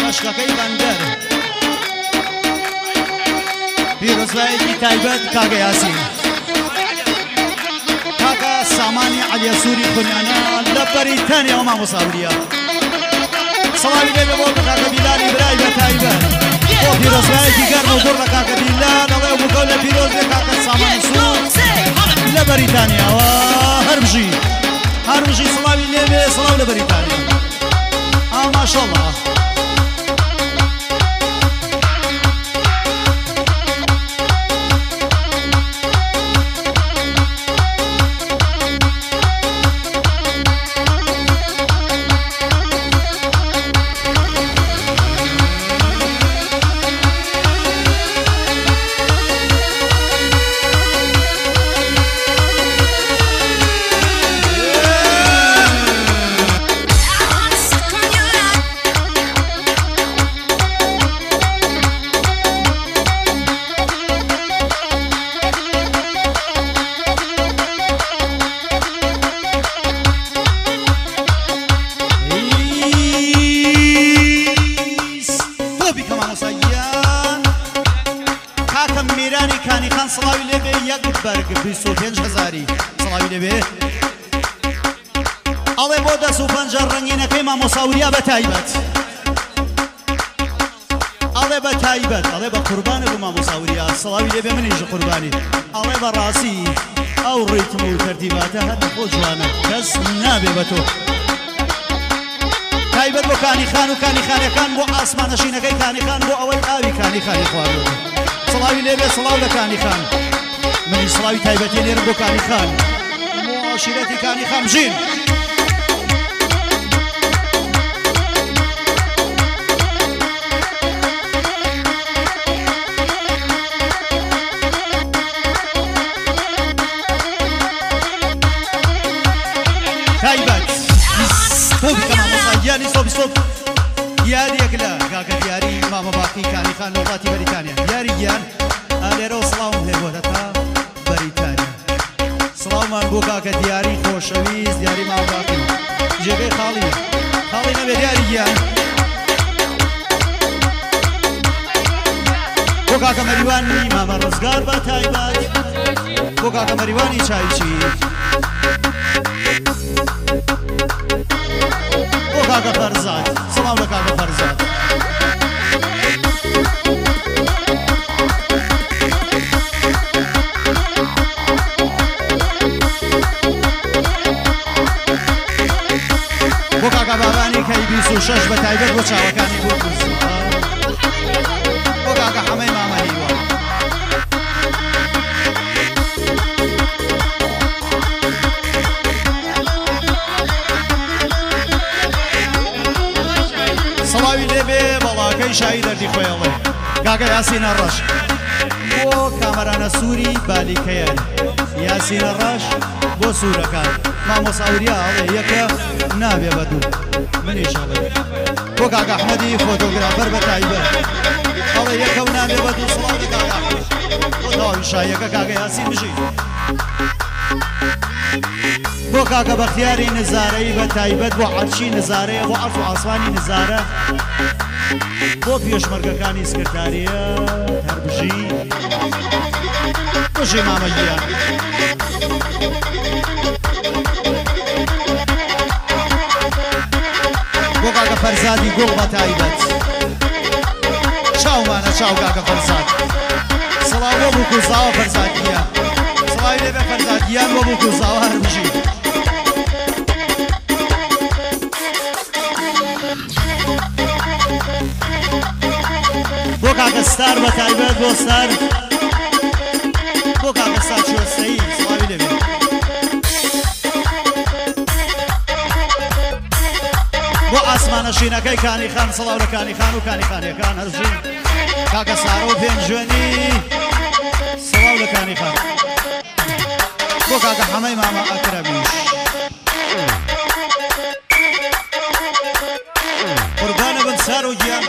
دەشتەکەی بەندەر پیرۆزبایەکی تایبەت کاکە یاسین کاکە سامانی عەلیە سووری خونیانە لە بەریتانیاوە مامۆستا وریا سڵاوی لێبێ بۆ کاکە بیلالی برای بە تایبەت بۆ پیرۆزبایەکی گەرم و گوڕ لە کاکە بیلال ئەڵێ بووکەو لە پیرۆز بێ کاکە سامانی سوور لە بەریتانیاوە هەر بژی هەر بژی سڵاوی لێبێ سڵاو لە بەریتانیا ئا ماشەڵڵا. سڵاوی لێبێ یەک بەرگ 25 هزاری سڵاوی لێبێ ئەڵێ بۆ دەست و پەنجە ڕەنگینەکەی مامۆستا وریا بە تایبەت ئەڵێ بە تایبەت ئەڵێ بە قوربانە بۆ مامۆستا وریا سڵاوی لێبێ منیش قوربانی ئەڵێ بە ڕاستی ئەو ڕیتم و تەرتیباتە هەر خۆ جوانە کەس نابێ بە تۆ تایبەت بۆ کانیخان و کانیخانەکان بۆ ئاسمانەشینەکەی کانیخان بۆ ئەوەی ئاوی کانیخانی خواردووە سڵاوی لێبێ سڵاو لە کانیخان منیش سڵاوی تایبەتی نێرم بۆ کانیخان بۆ عەشیرەتی کانیخان بژین. تایبەت تۆپی کە مامۆستا گیانی سۆپی سۆپ دیاریەک لە کاکە دیاری مامە باقی کانیخان لە وڵاتی بەریتانیا دیاری گیان ئالێرەوە سڵاوم هەیە بۆ هەتا بەریتانیا سڵاومان بۆ کاکە دیاری خۆشەویست دیاری مامە باقی جێگەی خاڵیە خاڵی نەبێ دیاری گیان بۆ کاکە مەریوانی مامە ڕزگار بە تایبەت بۆ کاکە مەریوانی چایچی بۆ کاکە فەرزاد سڵاو لە کاکە فەرزاد. بۆ کاکە بابانی کەی 26 بە تایبەت بۆ چاوەکانی بۆ بۆ کاکە حەمەی مامە هیوا. سڵاوی لێبێ بەڵاکەی شایی دەردی خۆیڵێ کاکە یاسینە ڕەش بۆ کامەرانە سووری بالیکەیەن یاسینە ڕەش بۆ سوورەکان مامۆستا وریا ئەڵێ یەکە نابێ بە دوو منیش ئەڵێ بۆ کاکە ئەحمەدی فۆتۆگرافەر بە تایبەت ئەڵێ یەکە و نابێ بە دوو سڵاو لە کاکە ئەحمەد بۆ تەواوی شاییەکە کاکە یاسین بژی. بۆ کاکە بەختیاری نزارەی بە تایبەت بۆ عەرشی نزارەیە بۆ عەرز و ئاسمانی نزارە بۆ پێشمەرگەکانی سکرتاریە هەر بژی بژی مامە گیان. بۆ کاکە فەرزادی گوڵ بە تایبەت چاومانە چاو کاکە فەرزاد سڵاو بۆ بووک و زاوە فەرزاد گیان سڵاوی لێبێ فەرزاد گیان بۆ بووک و زاوە هەر بژی. بۆ کاکە ستار بە تایبەت بۆ ستار بۆ کاکە ستار چۆستەیی سڵاوی لێبێ. بۆ ئاسمانە شینەکەی کانیخان سڵاو لە کانیخان و کانیخانیەکان هەرژین کاکە سارە و پێنجوێنی سڵاو لە کانیخان بۆ کاکە حەمەی مامە ئەکرەمیش قوربانە بن سار و گیان.